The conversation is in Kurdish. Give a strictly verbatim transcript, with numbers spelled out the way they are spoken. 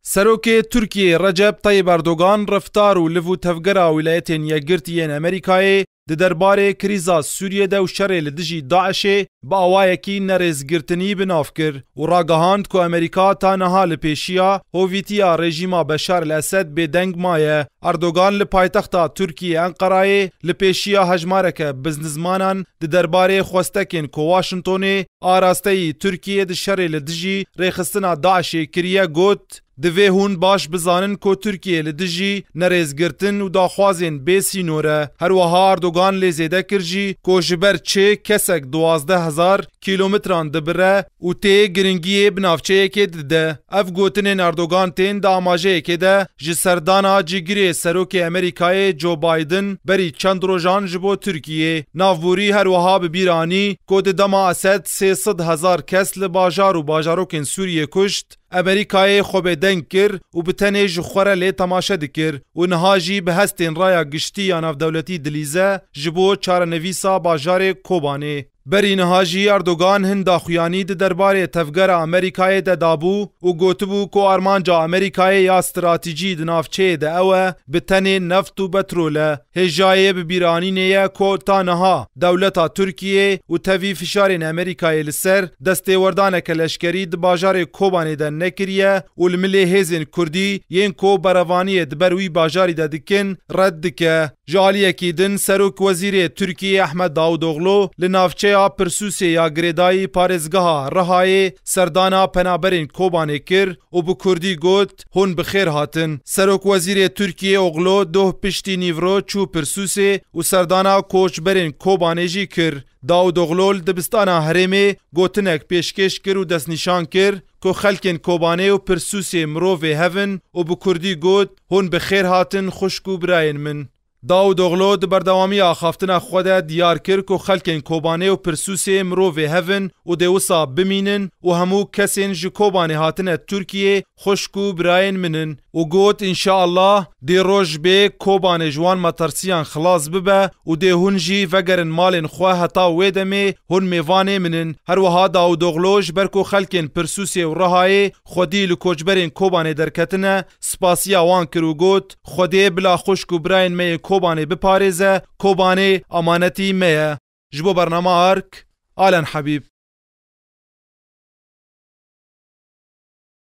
Serokê Tirkiyê Recep Tayyip Erdogan reftar û liv û tevgera Wîlayetên Yekgirtî yên Amerîkayê di derbarê krîza Sûriyê de û şerê li dijî DAIŞê bi awayekî nerêzgirtinî bi nav kir û ragihand ku Amerîka ta niha li pêşiya hovîtiya rejîma Beşar el-Esed bêdeng maye. Erdogan li paytexta Tirkiyê Enqerayê li pêşiya hejmareke biznizmanan di derbarê xwestekên ku Washingtonê, arasteyî Tirkiyê di şerê li dijî rêxistina DAIŞê kiriye, got, Divê hûn baş bizanin ku Tirkiye li dijî nerêzgirtin û daxwazên bê sînor e. Her wiha Erdogan lê zêde kir jî ku ji ber çi kesek duwazdeh hezar kîlometran dibire û tê giringiyê bi navçeyekê dide. Ev gotinên Erdogan tên di amajeyekê de ji serdana cîgirê serokê Amerîkayê Joe Biden berî çend rojan ji bo Tirkiyê. Navborî her wiha bi bîr anî ku di dema Esed sê sed hezar kes li bajar û bajarokên Sûriyê kuşt, Amerîkayê xwe bêdeng kir û bi tenê ji xwe re lê temaşe dikir û niha jî bi hestên raya giştî ya navdewletî dilîze ji bo çarenivîsa bajarê Kobanê. Berî niha jî Erdogan hin daxuyanî di derbarê tevgera Amerîkayê de dabû û gotibû ku armanca Amerîkayê ya stratejî di navçeyê de ew e, bi tenê neft û petrol e. Hêjayê bibîranînê ye ku ta niha dewleta Tirkiyê û tevî fişarên Amerîkayê li ser destêwerdaneke leşkerî di bajarê Kobanê de nekiriye û li milê hêzên Kurdî yên ku berevaniyê di ber wî bajarî de dikin red dike. Ji aliyekî din Serok Wezîrê Tirkiyê Ehmed Davutoglu li navçeya Pirsûsê ya girêdayî parêzgeha Rihayê serdana penaberên Kobanê kir û bi Kurdî got, Hûn bi xêr hatin. Serok Wezîrê Tirkiyê Oglu doh piştî nîvro çû Pirsûsê û serdana koçberên Kobanê jî kir. Davutoglu li dibistana herêmê gotinek pêşkêş kir û destnîşan kir ku xelkên Kobanê û Pirsûsê mirovê hev in û bi Kurdî got, Hûn bi xêr hatin xwişk û birayên min. Davutoglu di berdewamiya axaftina xwe de diyar kir ku xelkên Kobanê û Pirsûsê mirovê hev in û dê wisa bimînin û hemû kesên ji Kobanê hatine Tirkiyê xwişk û birayên min in û got, Înşeallah dê roj bê Kobanê ji wan metersiyan xilas bibe û dê hûn jî vegerin malên xwe, heta wê demê hûn mêvanê min in. Her wiha Davutoglu ji ber ku xelkên Pirsûsê û Rihayê xwedî li koçberên Kobanê derketine, spasiya wan kir û got, Xwedê bila xwişk û birayên me yê Kobanê biparêze, Kobanê amanetî me ye. Ji bo bernama Ark, Alen Habîb.